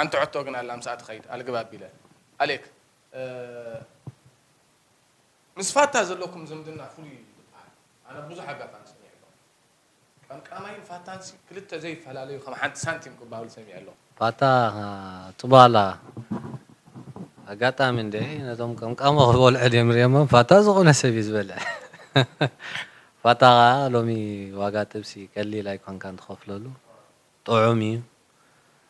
ሓንቲ ሕቶ ግን ኣላ፣ ምስኣ ትኸይድ ኣልግብ ኣቢለ። ኣሌክ፣ እ፣ ምስ ፋታ ዘለኩም ዝምድና ፍሉይ እዩ ዝበሃል። ኣነ ብዙሕ ኣጋጣሚ ሰሚዐ ኣለኹ። ቀምቃማይን ፋታንሲ ክልተ ዘይፈላለዩ ከም ሓንቲ ሳንቲም ክበሃሉ ሰሚዐ ኣለኹ። ፋታ ጽቡቕ ኣላ። ኣጋጣሚ እንደ ነቶም ቀምቃሞ ክበልዑ ድዮም ርእዮሞም? ፋታ ዝኾነ ሰብ እዩ ዝበልዕ። ፋታ ኸኣ ሎሚ ዋጋ ጥብሲ ቀሊል ኣይኮንካን ትኸፍለሉ። ጥዑም እዩ።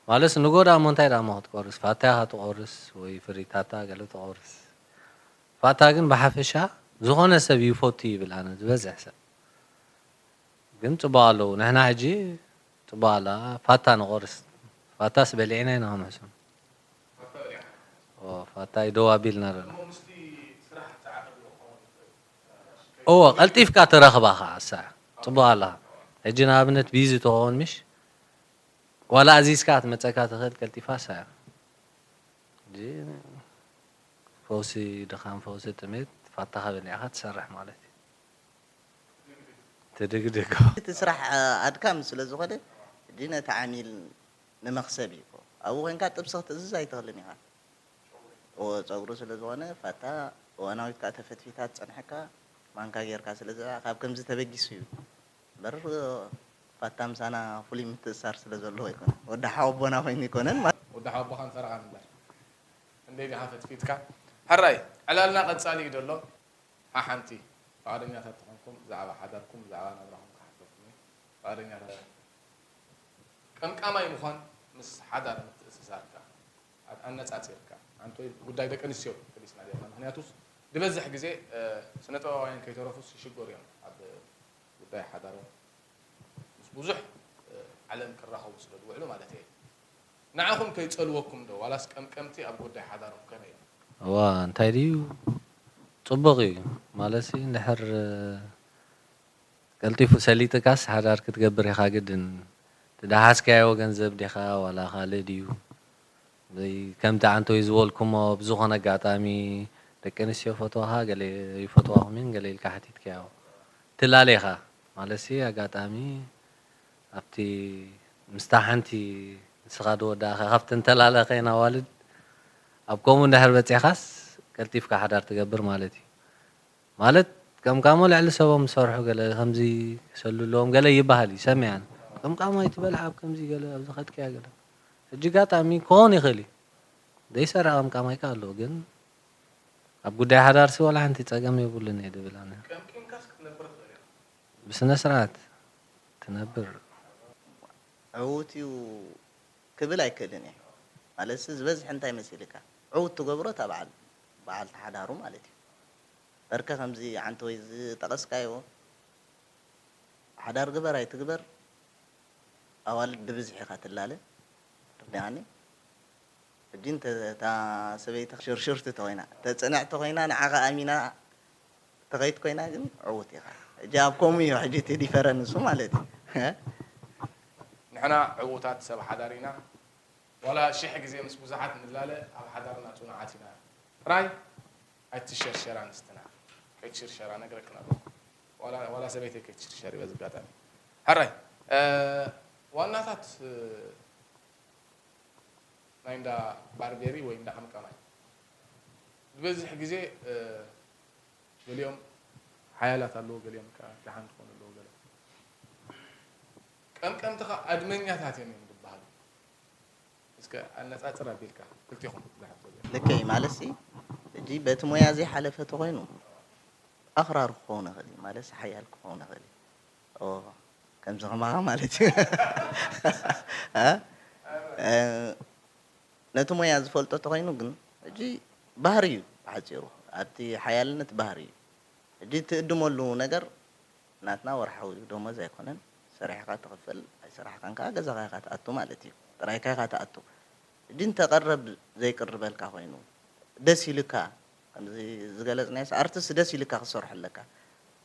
ማለትስ ንጎድኣ እሞ እንታይ ደኣ እሞ ክትቆርስ? ፋታ ኢኻ ትቆርስ ወይ ፍሪታታ ገለ ትቆርስ። ፋታ ግን ብሓፈሻ ዝኾነ ሰብ ይፈቱ ይብል ኣነ ዝበዝሕ ሰብ። ግን ጽቡቕ ኣለዉ። ንሕና ሕጂ ጽቡቕ ኣላ ፋታ ንቆርስ። ፋታስ በሊዕና ኢና ከም ሕሱም። ኦ፣ ፋታ እዩ ደው ኣቢልና ዘሎ። እወ፣ ቀልጢፍካ ትረኽባ ኸዓ እሳ። ጽቡቕ ኣላ። ሕጂ ንኣብነት ቢዚ ትኸውን ምሽ? ዋላ ኣዚዝካ ክትመጸካ ትኽእል ቀልጢፋ እሳ እያ። ሕጂ ፈውሲ ድኻም፣ ፈውሲ ጥሜት ፋታኻ በሊዕኻ ትሰርሕ ማለት እዩ። ትድግድጎ። እቲ ስራሕ ኣድካሚ ስለ ዝኾነ፣ ሕጂ ነቲ ዓሚል ንመኽሰብ እዩ እኮ። ኣብኡ ኮይንካ ጥብሲ ክትእዝዝ ኣይትኽእልን ኢኻ። እዎ፣ ጸጉሩ ስለ ዝኾነ ፋታ እዋናዊት ከኣ ተፈትፊታ ትጸንሐካ፣ ማንካ ጌርካ ስለ ዘ-፣ ካብ ከምዚ ተበጊሱ እዩ። እምበር ፋታ ምሳና ፍሉይ ምትእስሳር ስለ ዘለዎ ኣይኮነን። ወዲ ሓወቦና ኮይኑ ኣይኮነን ማለት። ወዲ ሓወቦኻን ፈረቓን እምበር። ክንደይ ዲኻ ፈትፊትካ? ሕራይ፣ ዕላልና ቀጻሊ እዩ ዘሎ። ሓሓንቲ፣ ፍቓደኛታት ተኾንኩም ብዛዕባ ሓዳርኩም፣ ብዛዕባ ናብራኹም ክሓተኩም እየ። ፍቓደኛታት። ቀምቃማይ ምዃን ምስ ሓዳር ምትእስሳርካ፣ ኣብ ኣነጻጺርካ፣ ኣንቶይ ጉዳይ ደቂ ኣንስትዮ ፈሊስና ጌርና። ምኽንያቱስ ዝበዝሕ ግዜ፣ እ፣ ስነ ጥበባውያን ከይተረፉስ ይሽገሩ እዮም ኣብ ጉዳይ ሓዳሮም። ምስ ብዙሕ፣ እ፣ ዓለም ክራኸቡ ስለ ዝውዕሉ ማለት እየ። ንዓኹም ከይጸልወኩም ዶ ዋላስ ቀምቀምቲ ኣብ ጉዳይ ሓዳሮም ከመይ እዮም? እዋ፣ እንታይ ድዩ? ጽቡቕ እዩ። ማለትሲ እንድሕር፣ እ፣ ቀልጢፉ ሰሊጥካስ ሓዳር ክትገብር ኢኻ ግድን። እቲ ደሓዝካዮ ገንዘብ ዲኻ ዋላ ካልእ ድዩ? ወይ ከምቲ ኣንቶይ ዝበልኩሞ ብዝኾነ ኣጋጣሚ ደቂ ኣንስትዮ ይፈትዋኻ፣ ገለ ይፈትዋኹም እየን፣ ገለ ኢልካ ሓቲትካዮ። ትላለ ኢኻ። ማለትሲ ኣጋጣሚ ኣብቲ ምስታ ሓንቲ ንስኻ ዝወዳእኻ ካብተን ተላለ ከይና ኣዋልድ ኣብ ከምኡ እንድሕር በጺሕካስ ቀልጢፍካ ሓዳር ትገብር ማለት እዩ። ማለት ቀምቃሞ ልዕሊ ሰቦም ዝሰርሑ ገለ ከምዚ ክሰሉ ኣለዎም ገለ ይበሃል እዩ፣ ሰሚዐ ኣነ። ቀምቃሞ ኣይትበል ኣብ ከምዚ ገለ ኣብዚ ከድክያ ገለ። ሕጂ ኣጋጣሚ ክኾን ይኽእል እዩ። ዘይሰርሕ ቀምቃማይ ከኣ ኣሎ፣ ግን ኣብ ጉዳይ ሓዳርሲ ዋላ ሓንቲ ጸገም የብሉን እየ ዝብል ኣነ። ቀምቂምካስ ክትነብር ትኽእል ኢኻ። ብስነ ስርዓት ትነብር። ዕዉት እዩ ክብል ኣይክእልን እየ። ማለትሲ ዝበዝሕ እንታይ መሲልካ? ዕዉት ትገብሮ እታ በዓል፣ በዓልቲ ሓዳሩ ማለት እዩ። በርከ ከምዚ ዓንተወይ ዝጠቐስካዮ፣ ሓዳር ግበር ኣይትግበር፣ ኣዋልድ ብብዝሒ ኢኻ ትላለ። ርዲኣኒ? ሕጂ እንተ እታ ሰበይቲ ሽርሽርቲ ተኾይና፣ እተ ጽንዕቲ ኮይና፣ ንዓኻ ኣሚና ትኸይድ ኮይና ግን ዕዉት ኢኻ። ሕጂ ኣብ ከምኡ እዩ ሕጂ እቲ ዲፈረንሱ ማለት እዩ። ንሕና ዕዉታት ሰብ ሓዳር ኢና። ዋላ ሽሕ ግዜ ምስ ብዙሓት ንላለ፣ ኣብ ሓዳርና ጽኑዓት ኢና። ጥራይ ኣይትሸርሸራ ኣንስትና። ከይትሽርሸራ ነግረክን ኣለኹ። ዋላ፣ ዋላ ሰበይተይ ከይትሽርሸሪ በዚ ኣጋጣሚ። ሕራይ፣ እ፣ ዋናታት፣ እ፣ ናይ እንዳ ባርቤሪ ወይ እንዳ ቀምቃማይ። ዝበዝሕ ግዜ፣ እ፣ ገሊኦም ሓያላት ኣለዉ፣ ገሊኦም ከኣ ደሓን ክኾኑ ኣለዉ፣ ገለ ቀምቀምቲ ከኣ ኣድመኛታት እዮም፣ እዮም ዝበሃሉ። እስከ ኣነጻጽር ኣቢልካ ክልቲኹም ዝሓቶ እዚኣ። ልክዕ እዩ፣ ማለትሲ፣ ሕጂ በቲ ሞያ ዘይሓለፈ ተኾይኑ ኣኽራሪ ክኸውን ይኽእል እዩ፣ ማለትሲ፣ ሓያል ክኸውን ይኽእል እዩ። ኦ፣ ከምዚ ከማኻ ማለት እዩ። እ? እ፣ ነቲ ሞያ ዝፈልጦ ተኾይኑ ግን፣ ሕጂ ባህሪ እዩ፣ ብሓጺሩ። ኣብቲ ሓያልነት ባህሪ እዩ። ሕጂ ትእድመሉ ነገር ናትና ወርሓዊ ደሞዝ ኣይኮነን። ሰሪሕካ ትኽፈል፣ ኣይሰራሕካን ከኣ ገዛኻ ኢኻ ትኣቱ ማለት እዩ። ጥራይካ ኢኻ ትኣቱ። ሕጂ እንተ ቀረብ ዘይቅርበልካ ኮይኑ፣ ደስ ኢልካ፣ ከምዚ ዝገለጽናዮስ ኣርቲስት ደስ ኢልካ ክትሰርሖ ኣለካ።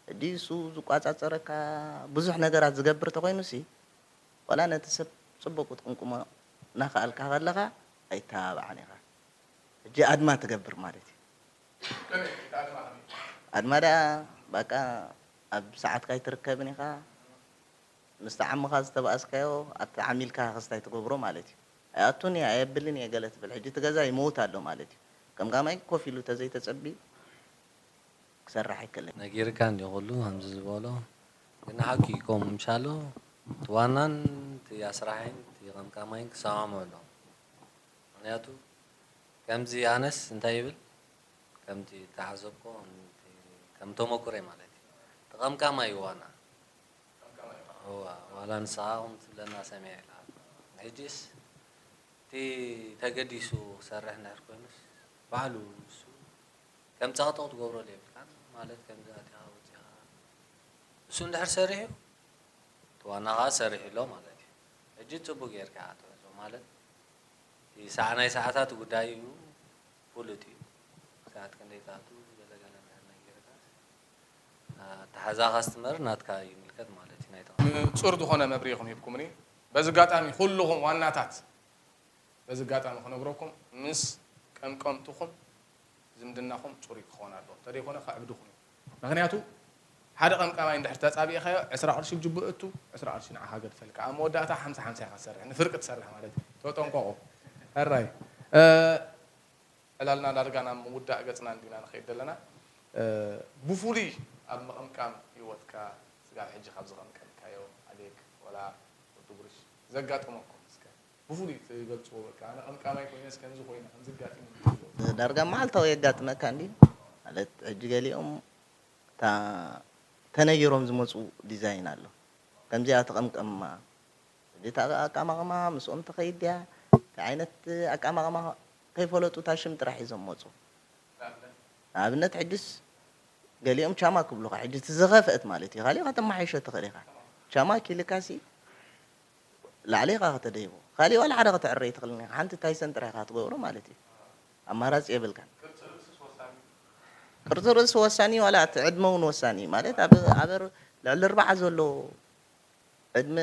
ሕጂ እሱ ዝቋጻጸረካ፣ ብዙሕ ነገራት ዝገብር ተኾይኑሲ፣ ዋላ ነቲ ሰብ ጽቡቕ ክትቅምቅሞ እናኸኣልካ ከለኻ ኣይተባብዓን ኢኻ። ሕጂ ኣድማ ትገብር ማለት እዩ። ኣድማ ደኣ በቃ ኣብ ሰዓትካ ኣይትርከብን ኢኻ። ምስቲ ዓምኻ ዝተባእስካዮ ኣብቲ ዓሚልካ ክስታይ ትገብሮ ማለት እዩ። ኣይኣቱን እየ ኣየብልን እየ ገለ ትብል። ሕጂ እቲ ገዛ ይመውት ኣሎ ማለት እዩ። ቀምቃማይ ኮፍ ኢሉ ተዘይተጸብዩ ክሰርሕ ኣይክእልን። ነጊርካ እንዲ ኩሉ ከምዚ ዝበሎ ግን ሓቂ እዩ። ከምኡ ምሻሎ እቲ ዋናን እቲ ኣስራሒን እቲ ቀምቃማይን ክሰማምዑ ኣለዎም። ምክንያቱ ከምዚ ኣነስ እንታይ ይብል ከምቲ ተዓዘብኮ ከም ተመኩረይ ማለት እዩ። እቲ ቀምቃማይ እዩ ዋና። እዋ ዋላ ንስኻ ከምኡ ትብለና ሰሚዐ ኢላ። ሕጂስ እቲ ተገዲሱ ክሰርሕ እንድሕር ኮይኑስ ባዕሉ ንሱ ከም ጸቕጢ ክትገብረሉ የብልካን። ማለት ከምዚ ኣቲኻ ወጺኻ ንሱ እንድሕር ሰሪሑ እቲ ዋና ኸኣ ሰሪሑ ኣሎ ማለት እዩ። ሕጂ ጽቡቅ ጌርካ ኢኻ ትሕዞ ማለት እቲ ሰዓ ናይ ሰዓታት ጉዳይ እዩ ፍሉጥ እዩ። ሰዓት ክንደይ ትኣቱ ገለ ገለ እንድሕር ነጊርካስ ኣተሓዛ ካስትመር ናትካ ይምልከት ማለት እዩ ናይታ ንጹር ዝኾነ መብርሂ ኢኹም ሂብኩምኒ። በዚ ኣጋጣሚ ኩልኹም ዋናታት በዚ ኣጋጣሚ ክነግረኩም ምስ ቀምቀምትኹም ዝምድናኹም ጽሩይ ክኸውን ኣለዎ። እንተደይኮነ ከዕብድኹም እዩ። ምኽንያቱ ሓደ ቀምቃማይ እንድሕር ተጻቢእኻዮ ዕስራ ቅርሺ ጅቡ እቱ ዕስራ ቅርሺ ንዓኻ ገድፈልካ። ኣብ መወዳእታ ሓምሳ ሓምሳ ኢኻ ትሰርሕ። ንፍርቂ ትሰርሕ ማለት እዩ። ተጠንቀቑ። ሕራይ። እ፣ ዕላልና ዳርጋ ናብ ምውዳእ ገጽና እንዲና ንኸይድ ዘለና። እ፣ ብፍሉይ ኣብ ምቕምቃም ህይወትካ ስጋብ ሕጂ ካብ ዝቐምቀምካዮ ኣሌክ ወላ ወዲ ብሩሽ ዘጋጠመኩም እስከ ብፍሉይ ትገልጽዎ በቃ ኣነ ቀምቃማይ ኮይነስ ከምዚ ኮይነ ከምዚ ኣጋጢሙኒ ትብልዎ? ዳርጋ መዓልታዊ የጋጥመካ እንዲ ማለት ሕጂ ገሊኦም እታ ተነጊሮም ዝመጹ ዲዛይን ኣሎ ከምዚኣ ትቐምቀማ ሕጂ እታ ኣቃማቕማ ምስኦም ትኸይድ ድያ እንታይ ዓይነት ኣቃማቕማ ከይፈለጡ እታ ሽም ጥራሕ ሒዞም መጹ ንኣብነት ሕጅስ ገሊኦም ቻማ ክብሉኻ ሕጂ እቲ ዝኸፍአት ማለት እዩ ካሊእ ከተመሓይሾ ትኽእል ኢኻ ቻማ ኪልካሲ ላዕሊ ኢኻ ከተደይቦ ካሊእ ዋላ ሓደ ከተዕርይ ትኽእልን ኢኻ ሓንቲ ታይሰን ጥራሕ ኢኻ ትገብሮ ማለት እዩ ኣማራፂ የብልካን ቅርፂ ርእሲ ወሳኒ ዋላ እቲ ዕድመ እውን ወሳኒ እዩ ማለት ኣብ ኣበር ልዕሊ ኣርባዓ ዘሎ ዕድመ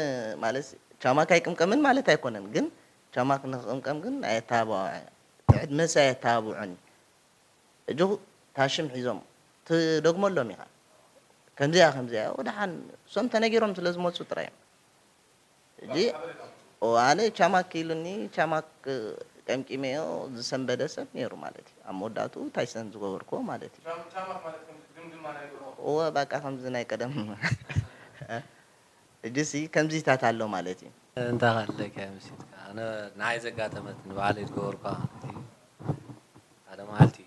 ማለት ቻማ ካይቅምቀምን ማለት ኣይኮነን ግን ቻማ ንክቅምቀም ግን ኣየተባብዖ ዕድመስ ኣየተባብዖን እዩ እጅኹ ታሽም ሒዞም ትደግመሎም ኢኻ ከምዚኣ ከምዚኣ ወደሓን እሶም ተነጊሮም ስለ ዝመፁ ጥራይ እዮም ሕጂ ኣነ ቻማ ኪሉኒ ቻማ ቀምቂመዮ ዝሰንበደ ሰብ ነይሩ ማለት እዩ ኣብ መወዳእትኡ ታይሰን ዝገበርክዎ ማለት እዩ እወ ባቃ ከምዚ ናይ ቀደም ሕጂሲ ከምዚታት ኣሎ ማለት እዩ እንታይ ካለካ ምስልካ ኣነ ንዓይ ዘጋጠመት ንባዕለይ ዝገበርኳ ማለት እዩ ሓደ መዓልቲ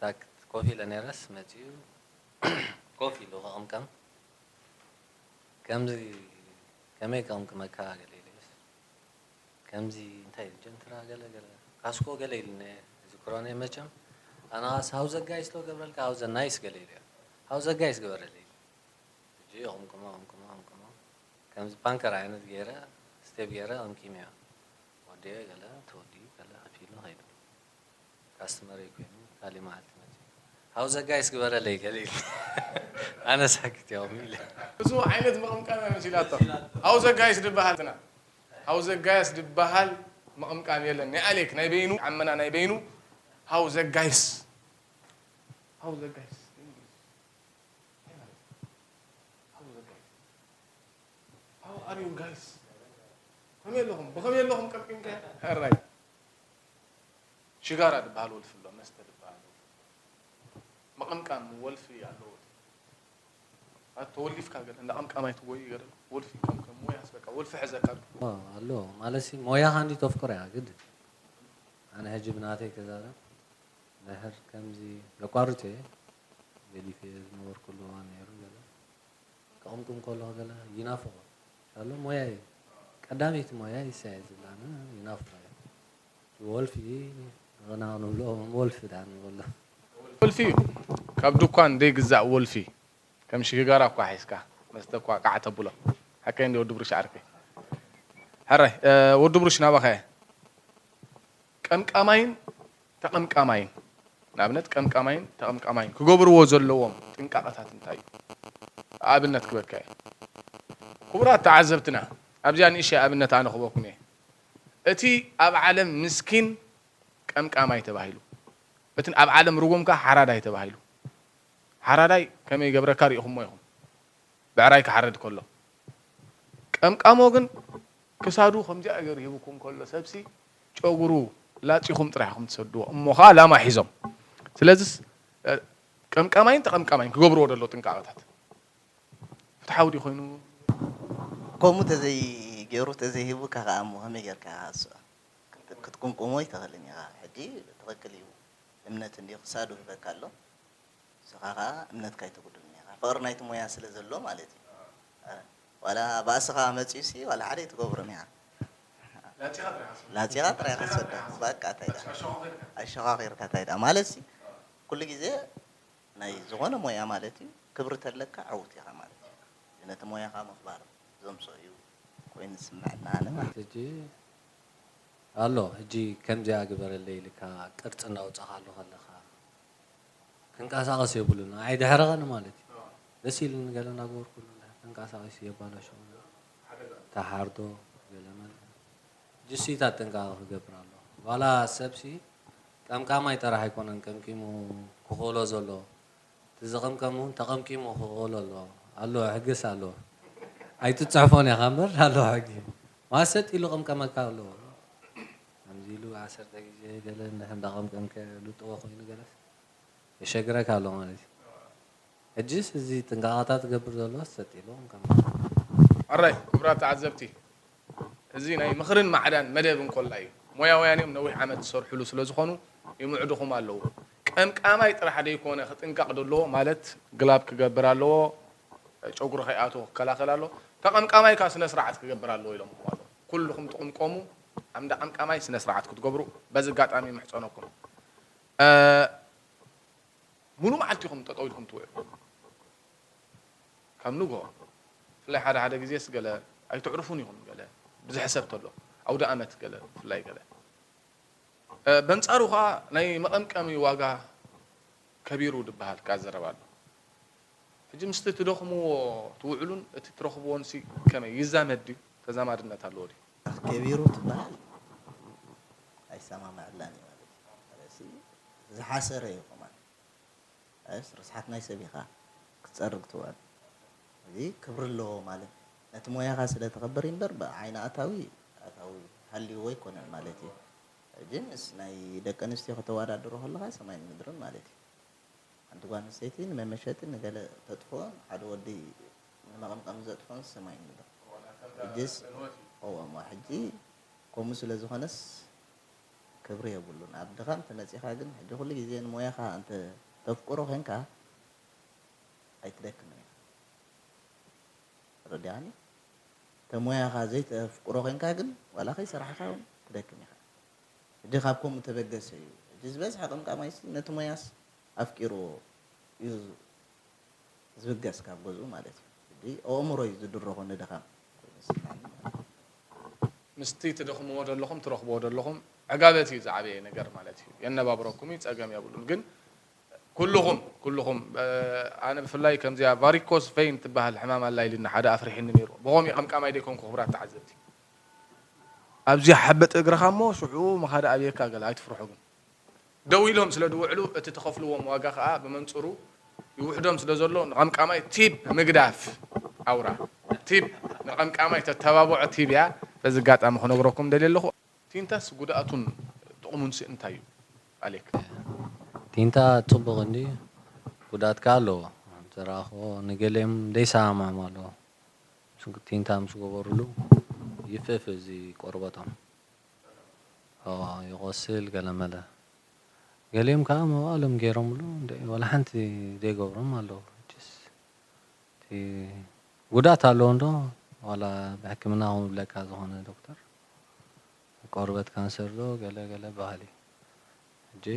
ሳክት ኮፍ ኢለ ነይረስ መፂኡ ኮፍ ኢሉ ከቐምቀም ከምዚ ከመይ ከቐምቅመካ ገለ ኢለስ ከምዚ እንታይ ጀንትራ ገለ ገለ ካስኮ ገለ ኢሉኒ ዝክሮኒ መቸም ኣነ ኻስ ሃውዘ ጋይስ ዶ ገብረልካ ሃውዘ ናይስ ገለ ኢለ ሃውዘ ጋይስ ግበረለይ ሕጂ ቐምቅሞ ቐምቅሞ ቐምቅሞ ከምዚ ፓንከር ዓይነት ገይረ ስቴፕ ገይረ ቐምቂመዮ ወዲኤ ገለ ተወዲኡ ገለ ከፊሉ ኸይዱ ካስተመረይ ኮይኑ ካሊእ መዓልቲ መፂኡ ሃውዘ ጋይስ ግበረለይ ገለ ኢሉ ኣነ ሳክት እዮም ኢለ ብዙ ዓይነት መቐምቀምያ መሲላቶ ሃውዘ ጋይስ ድበሃል ትና ሃውዘ ጋይስ ድበሃል መቐምቃም የለን ናይ ኣሌክ ናይ በይኑ ዓመና ናይ በይኑ ሃውዘ ጋይስ ሃውዘ ጋይስ How are you guys? ከመይ ኣለኹም? ብኸመይ ኣለኹም ቀምቂምካ? ሕራይ ሽጋራ ድበሃል ወልፊ ኣሎ፣ መስተ ድበሃል ወልፊ ኣሎ። ምቕምቃም ወልፊ ኣለዎ። ተወሊፍካ ገለ እንዳ ቀምቃማይ ትጎይ ገለ ወልፊ ከም ከም ሞያስ በቃ ወልፊ ሕዘካ ኣሎ። ኣሎ ማለት ሲ ሞያኻ እንዲ ተፍቅሮ እያ ግድ ኣነ ሕጂ ብናተይ ክዛረብ ድሕር ከምዚ የቋርጽ እየ ገዲፈ ዝነበርኩሉ እዋን ነይሩ ገለ ክቕምቅም ከለኹ ገለ ይናፍቖ ኣሎ ሞያይ ቀዳመይቲ ሞያይ እሳ እየ ዝብላ ኣነ ይናፍቖ እየ እቲ ወልፊ ንቕና ክንብሎ ወልፊ ደኣ ንብሎ ወልፊ እዩ ካብ ድኳን ዘይግዛእ ወልፊ ከም ሽጋራ እኳ ሒዝካ መስተ እኳ ቃዕ ተብሎ ሓቀይ እንዲ ወዲ ብሩሽ ዓርከይ ሕራይ ወዲ ብሩሽ ናባኸ እየ ቀምቃማይን ተቐምቃማይን ንኣብነት ቀምቃማይን ተቐምቃማይን ክገብርዎ ዘለዎም ጥንቃቐታት እንታይ እዩ ኣብነት ክበካ እየ ክቡራት ተዓዘብትና ኣብዚኣ ንእሽተይ ኣብነት ኣነ ክበኩም እየ እቲ ኣብ ዓለም ምስኪን ቀምቃማይ ተባሂሉ እቲ ኣብ ዓለም ርጉም ከ ሓራዳይ ተባሂሉ ሓራዳይ ከመይ ይገብረካ ሪኢኹሞ ኢኹም ብዕራይ ክሓርድ ከሎ ቀምቃሞ ግን ክሳዱ ከምዚኣ ገይሩ ሂቡኩም ከሎ ሰብሲ ጨጉሩ ላጺኹም ጥራሕ ኢኹም ትሰድዎ። እሞ ኸዓ ላማ ሒዞም። ስለዚስ፣ እ፣ ቀምቃማይን ተቐምቃማይን ክገብርዎ ደሎ ጥንቃቐታት። ፍትሓዊ ድዩ ኮይኑ? ከምኡ ተዘይገይሩ፣ ተዘይሂቡካ ኸዓ እሞ ከመይ ጌርካ ኢኻ እሱ? ክት-፣ ክትቅምቅሞ ኣይትኽእልን ኢኻ። ሕጂ ትኽክል እዩ። እምነት እንድዩ ክሳዱ ሂበካ ኣሎ። ንስኻ ኸዓ እምነትካ ኣይተጉድልን ኢኻ። ፍቕሪ ናይቲ ሞያ ስለ ዘሎ ማለት እዩ። እ፣ ዋላ ባእስኻ መጺኡሲ ዋላ ሓደ ኣይትገብሮን ኢኻ። ላጺኻ ጥራይ ኢኻ ትሰዶ። ላጺኻ ጥራይ ኢኻ ትሰዶ። በቃ፣ እንታይ ደኣ? ኣሸኻኺርካ። ኣሸኻኺርካ እንታይ ደኣ? ማለትሲ፣ ኩሉ ግዜ ናይ ዝኾነ ሞያ ማለት እዩ፣ ክብሪ ተለካ ዕዉት ኢኻ ማለት እዩ። ነቲ ሞያኻ ምኽባር ዘምጽኦ እዩ ኮይኑ ዝስምዐና ኣነ ማለት እዩ። ሕጂ ኣሎ፣ ሕጂ ከምዚኣ ግበረለይ ኢልካ ቅርጺ እናውጻኻሉ ከለኻ ክንቀሳቐስ የብሉን። ኣይ ድሕረቐኒ ማለት እዩ። ደስ ኢሉኒ ገለ እናገበርኩሉ እንድሕር ተንቀሳቒሱ የባላሽወኒ። ተሓርዶ ገለ መለ። ጅሱይታት ጥንቃቐ ክገብር ኣለዎ። ዋላ ሰብሲ ቀምቃማይ ጥራሕ ኣይኮነን ቀምቂሙ ክኽእሎ ዘለዎ። እቲ ዝቕምቀም እውን ተቐምቂሙ ክኽእሎ ኣለዎ። ኣለዎ፣ ሕግስ ኣለዎ። ኣይትጽሕፎን ኢኻ እምበር ኣለዎ ሕጊ። ማለት ሰጥ ኢሉ ቅምቀመካ ኣለዎ። ከምዚ ኢሉ ዓሰርተ ግዜ ገለ እንድሕር እንዳቐምቀምከ ልጥዎ ኮይኑ ገለስ የሸግረካ ኣሎ ማለት እዩ። ሕጅስ እዚ ጥንቃቐታት ዝገብር ዘሎ ሰጥ ኢሉ ቅምቀም። ኣራይ፣ ክቡራት ተዓዘብቲ፣ እዚ ናይ ምኽርን ማዕዳን መደብ እንኮላይ እዩ። ሞያውያን እዮም፣ ነዊሕ ዓመት ዝሰርሕሉ ስለ ዝኾኑ ይምዕድኹም ኣለዉ። ቀምቃማይ ጥራሕ ደይኮነ ክጥንቀቕ ደለዎ ማለት ግላብ ክገብር ኣለዎ፣ ጨጉሪ ከይኣትዎ ክከላኸል ኣለዎ። ተቐምቃማይ ከኣ ስነ ስርዓት ክገብር ኣለዎ ኢሎምኹም ኣለዉ። ኩልኹም ትቕምቀሙ፣ ኣምዳ ቀምቃማይ ስነ ስርዓት ክትገብሩ በዚ ኣጋጣሚ ይምሕጸነኩም። እ፣ ሙሉ መዓልቲ ኢኹም ጠጠው ኢልኩም ትውዕሉ። ካብ ንግሆ፣ ብፍላይ ሓደ ሓደ ግዜስ ገለ ኣይተዕርፉን ኢኹም፣ ገለ ብዝሒ ሰብ ተሎ፣ ኣውደ ኣመት ገለ፣ ብፍላይ ገለ። እ፣ በንጻሩ ኸኣ ናይ መቐምቀሚ ዋጋ ከቢሩ ድበሃል ከኣ ዘረባ ኣሎ። ሕጂ ምስቲ ትደኽምዎ ትውዕሉን እቲ ትረኽብዎንሲ ከመይ ይዛመድ ድዩ? ተዛማድነት ኣለዎ ድዩ? ከቢሩ ትበሃል ኣይሰማምዐላን እዩ ማለት እዩ። ስለዚ ዝሓሰረ እዩ ከማን። እስ ርስሓት ናይ ሰብ ኢኻ ክትጸርግ ትውዕል። እዚ ክብሪ ኣለዎ ማለት ነቲ ሞያኻ ስለ ተኸብር እምበር ብዓይኒ ኣታዊ፣ ኣታዊ ሃልይዎ ኣይኮነን ማለት እዩ። ሕጂ ምስ ናይ ደቂ ኣንስትዮ ከተወዳድሮ ከለኻ ሰማይን ምድርን ማለት እዩ። ሓንቲ ጓል ኣንስተይቲ ንመመሸጢ ንገለ ተጥፍኦን ሓደ ወዲ ንመቐምቀሚ ዘጥፍኦን ሰማይን ምድርን። ሕጂስ፣ እዎ እሞ ሕጂ ከምኡ ስለ ዝኾነስ ክብሪ የብሉን። ኣብ ድኻም ተመጺኻ ግን፣ ሕጂ ኩሉ ግዜ ንሞያኻ እንተ ተፍቅሮ ኾንካ ኣይትደክምን ኢኻ። ተረዲኣኒ? እንተ ሞያኻ ዘይተፍቅሮ ኾንካ ግን፣ ዋላ ከይሰራሕካ እውን ትደክም ኢኻ። ሕጂ ካብ ከምኡ ተበገሰ እዩ። ሕጂ ዝበዝሐ ቀምቃማይሲ ነቲ ሞያስ ኣፍቂርዎ እዩ ዝብገስ ካብ ገዝኡ ማለት እዩ። ሕጂ ኣእምሮ እዩ ዝድረኾ ንድኻም ኮይኑ ይስምዓኒ ማለት እዩ። ምስቲ ትደኽምዎ ዘለኹም ትረኽብዎ ዘለኹም ዕጋበት እዩ ዝዓበየ ነገር ማለት እዩ። የነባብረኩም እዩ፣ ጸገም የብሉን። ግን ኩልኹም፣ ኩልኹም፣ እ፣ ኣነ ብፍላይ ከምዚኣ ቫሪኮስ ቬን ትበሃል ሕማም ኣላ ኢሉኒ ሓደ ኣፍሪሒኒ ነይሩ። ብኸምኡ ቀምቃማይ ደይኮንኩ ክቡራት ተዓዘብቲ። ኣብዚኣ ሓበጥ እግርኻ እሞ ሽዑ ምኻድ ኣብየካ ገለ ኣይትፍርሖ ግን። ደው ኢሎም ስለ ዝውዕሉ፣ እቲ ትኸፍልዎም ዋጋ ኸኣ ብመንጽሩ ይውሕዶም ስለ ዘሎ፣ ንቐምቃማይ ቲፕ ምግዳፍ ኣውራ። ቲፕ ንቐምቃማይ ተተባብዖ ቲፕ እያ። በዚ ኣጋጣሚ ክነግረኩም ደልየ ኣለኹ። ቲንታስ ጉድኣቱን ጥቕሙንስ እንታይ እዩ? ኣሌክ። ቲንታ ጽቡቕ እንዲ ጉድኣት ከኣ ኣለዎ። ዝረኣኽዎ ንገሊኦም ዘይሰማምዖም ኣለዎ። ምስ ቲንታ ምስ ገበሩሉ ይፍእፍእ እዚ ቆርበቶም። እዋ፣ ይቖስል ገለ መለ። ገሊኦም ከኣ መዋእሎም ገይሮምሉ እንደ-፣ ዋላ ሓንቲ ዘይገብሮም ኣለዉ። ሕጅስ እቲ ጉድኣት ኣለዎ እንዶ፣ ዋላ ብሕክምና ከምኡ ዝብለካ ዝኾነ ዶክተር፣ ቆርበት ካንሰር ዶ ገለ ገለ በሃል እዩ። ሕጂ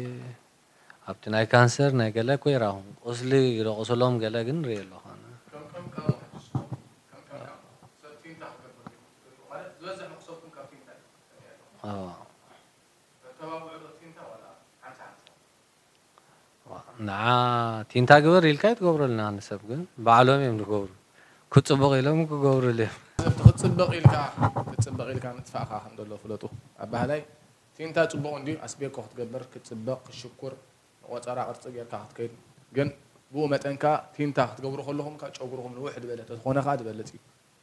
ኣብቲ ናይ ካንሰር ናይ ገለ እኮ ይረኣኹም። ቁስሊ ይረቑስሎም ገለ ግን ርኢ ኣለኹ ኣነ። ከም ከም ከም ከም ከም ሰብ ቲንታ ክገብር ማለት ዝበዝሕ መኽሰብኩም ካብ ቲንታ እዩ። ኣዎ። ተተባብዑ ዶ ቲንታ ዋላ ሓንሳ ሓንሳ? ዋ፣ ንዓ ቲንታ ግበር ኢልካ ኣይትገብረልና ንሰብ ግን ባዕሎም እዮም ዝገብሩ። ክጽቡቕ ኢሎም ክገብሩሉ እዮም። ሰብ ክትጽበቕ ኢልካ፣ ክትጽበቕ ኢልካ ምጥፋእካ ከም ዘሎ ፍለጡ። ኣባህላይ ቲንታ ጽቡቕ እንድዩ፣ ኣስቤኮ ክትገብር ክትጽበቕ፣ ክትሽኩር፣ ቆጸራ ቅርጺ ጌርካ ክትከይድ። ግን ብኡ መጠን ከኣ ቲንታ ክትገብሩ ከለኹም ከኣ ጨጉርኹም ንውሕ ዝበለ ተዝኾነ ከኣ ዝበለጽ እዩ።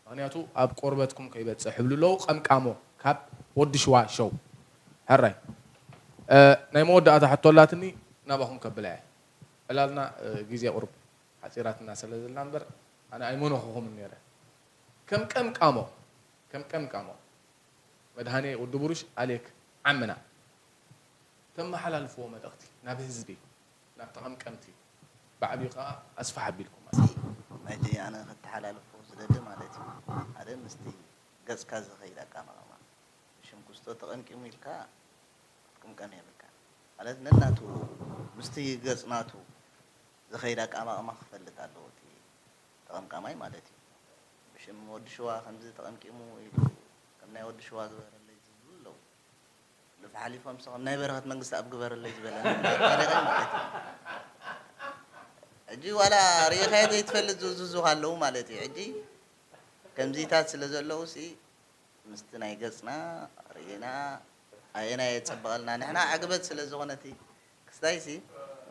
ምኽንያቱ ኣብ ቆርበትኩም ከይበጽሕ ይብሉ ኣለዉ። ቀምቃሞ ካብ ወዲ ሽዋ ሸው። ሕራይ። እ፣ ናይ መወዳእታ ሕቶ ኣላትኒ፣ ናባኹም ከብላ እየ። ዕላልና፣ እ፣ ግዜ ቁሩብ ሓጺራትና ስለ ዘላ እምበር፣ ኣነ ኣይመነኹኹምን ነይረ። ከም ቀምቃሞ፣ ከም ቀምቃሞ፣ መድሃኔ ወዲ ብሩሽ ኣሌክ ዓምና፣ ተመሓላልፍዎ መልእኽቲ ናብ ህዝቢ፣ ናብ ተቐምቀምቲ፣ ብዓብዩ ከኣ ኣስፍሕ ኣቢልኩም። ሕጂ ኣነ ከተሓላልፎ ዝደሊ ማለት እዩ፣ ሓደ ምስቲ ገጽካ ዝኸይድ ኣቀማቕማ፣ ሽም ኩስቶ ተቐምቂሙ ኢልካ ክትቅምቀም የብልካ ማለት፣ ነናቱ ምስቲ ገጽ ናቱ ዝኸይድ ኣቀማቕማ ክፈልጥ ኣለዎ እቲ ተቐምቃማይ ማለት እዩ። ብሽም ወዲ ሽዋ ከምዚ ተቐምቂሙ ኢሉ ከም ናይ ወዲ ሽዋ ግበረለይ ዝብሉ ኣለዉ። ልፍ ሓሊፎም ስ ከም ናይ በረኸት መንግስቲ ኣብ ግበረለይ ዝበለ ፈሪቐ ማለት እዩ። ሕጂ ዋላ ርኢኻዮ ዘይትፈልጥ ዝውዝዙ ኣለዉ ማለት እዩ። ሕጂ ከምዚታት ስለ ዘለዉ ሲ ምስቲ ናይ ገጽና ርኢና ኣየናይ የጸብቐልና፣ ንሕና ዕግበት ስለ ዝኾነ እቲ ክስታይ ሲ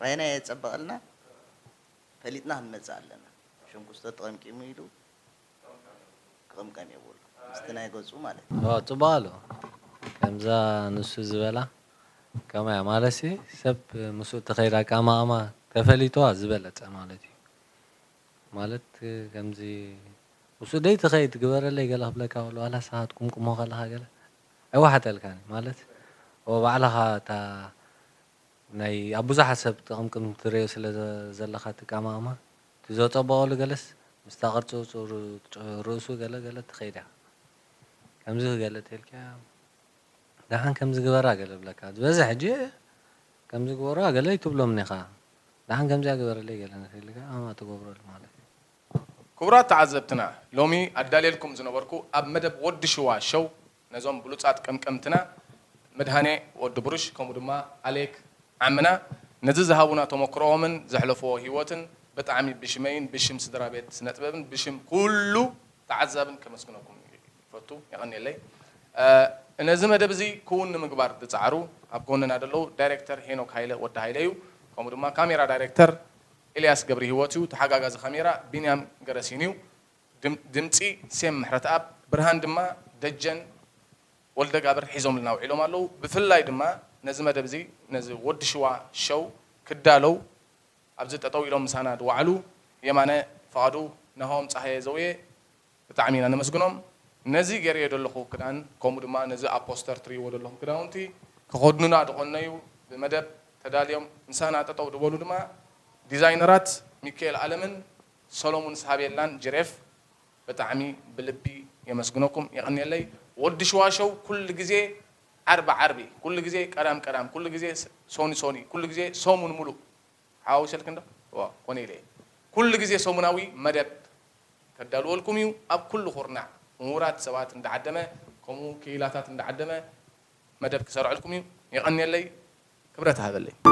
ኣየናይ የጸብቐልና ፈሊጥና ክንመጽእ ኣለና። ሽንኩስቶ ተቐምቂሙ ኢሉ ክቕምቀም የብሉ ምስቲ ናይ ገጹ ማለት እዩ። ዋ፣ ጽቡቕ ኣሎ። ከምዛ ንሱ ዝበላ ከማያ ማለት ሲ ሰብ ምስኡ ተኸይዳ ኣቃማቕማ ተፈሊጥዋ ዝበለጸ ማለት እዩ። ማለት ከምዚ ምስኡ ደይ ትኸይድ ግበረለይ ገለ ክብለካ ከሎ ዋላ ንስኻ ክትቁምቁሞ ከለኻ ገለ ኣይወሓጠልካን እዩ። ማለት ኦ ባዕልኻ እታ ናይ ኣብ ብዙሓት ሰብ ትቕምቅም ትርእዮ ስለ ዘለኻ እቲ ኣቃማቕማ እቲ ዘጸበቐሉ ገለስ ምስታ ቅርጺ ርእሱ ገለ ገለ ትኸይድ እያ። ከምዚ ክገልጽ ኢልካ ደሓን ከምዚ ግበራ ገለ ብለካ ዝበዝሕ ሕጂ ከምዚ ግበሩዋ ገለ ኣይትብሎምን ኢኻ። ደሓን ከምዚኣ ግበረለይ ገለ ንኽእል ኢልካ ኣማ ትገብረሉ ማለት እዩ። ክቡራት ተዓዘብትና፣ ሎሚ ኣዳልየልኩም ዝነበርኩ ኣብ መደብ ወዲ ሽዋ ሸው ነዞም ብሉጻት ቀምቀምትና መድሃኔ ወዲ ብሩሽ ከምኡ ድማ ኣሌክ ዓምና ነዚ ዝሃቡና ተመክሮኦምን ዘሕለፍዎ ህይወትን ብጣዕሚ ብሽመይን ብሽም ስድራ ቤት ስነ ጥበብን ብሽም ኩሉ ተዓዛብን ከመስግነኩም ይፈቱ። የቐንየለይ። እ፣ ነዚ መደብ እዚ ክውን ንምግባር ዝጸዓሩ ኣብ ጎንና ዘለዉ ዳይሬክተር ሄኖክ ሃይለ ወዲ ሃይለ እዩ። ከምኡ ድማ ካሜራ ዳይሬክተር ኤልያስ ገብረ ህይወት እዩ። ተሓጋጋዚ ካሜራ ቢንያም ገረሲን እዩ። ድም- ድምጺ ሴም ምሕረተኣብ፣ ብርሃን ድማ ደጀን ወልደጋብር ሒዞምልና ውዒሎም ኣለዉ። ብፍላይ ድማ ነዚ መደብ እዚ ነዚ ወዲ ሽዋ ሸው ክዳለው ኣብዚ ጠጠው ኢሎም ምሳና ዝወዓሉ የማነ ፍቓዱ፣ ናሆም ጸሃየ ዘውየ ብጣዕሚ ኢና ነመስግኖም። ነዚ ገይረዮ ዘለኹ ክዳን ከምኡ ድማ ነዚ ኣብ ፖስተር ትርእይዎ ዘለኹም ክዳውንቲ ክኸድኑና ዝቐነዩ ብመደብ ተዳልዮም ምሳና ጠጠው ዝበሉ ድማ ዲዛይነራት ሚካኤል ኣለምን ሰሎሙን ሳቤላን ጅሬፍ ብጣዕሚ ብልቢ የመስግነኩም፣ የቐንየለይ። ወዲ ሽዋ ሸው ኩሉ ግዜ ዓርቢ ዓርቢ፣ ኩሉ ግዜ ቀዳም ቀዳም፣ ኩሉ ግዜ ሶኒ ሶኒ፣ ኩሉ ግዜ ሰሙን ሙሉእ ሓዋዊሰልኪ እንዶ ዋ ኮነ ኢለ እየ። ኩሉ ግዜ ሰሙናዊ መደብ ከዳልወልኩም እዩ። ኣብ ኩሉ ኩርናዕ ምሁራት ሰባት እንዳዓደመ ከምኡ ክኢላታት እንዳዓደመ መደብ ክሰርዐልኩም እዩ። የቐንየለይ፣ ክብረት ሃበለይ።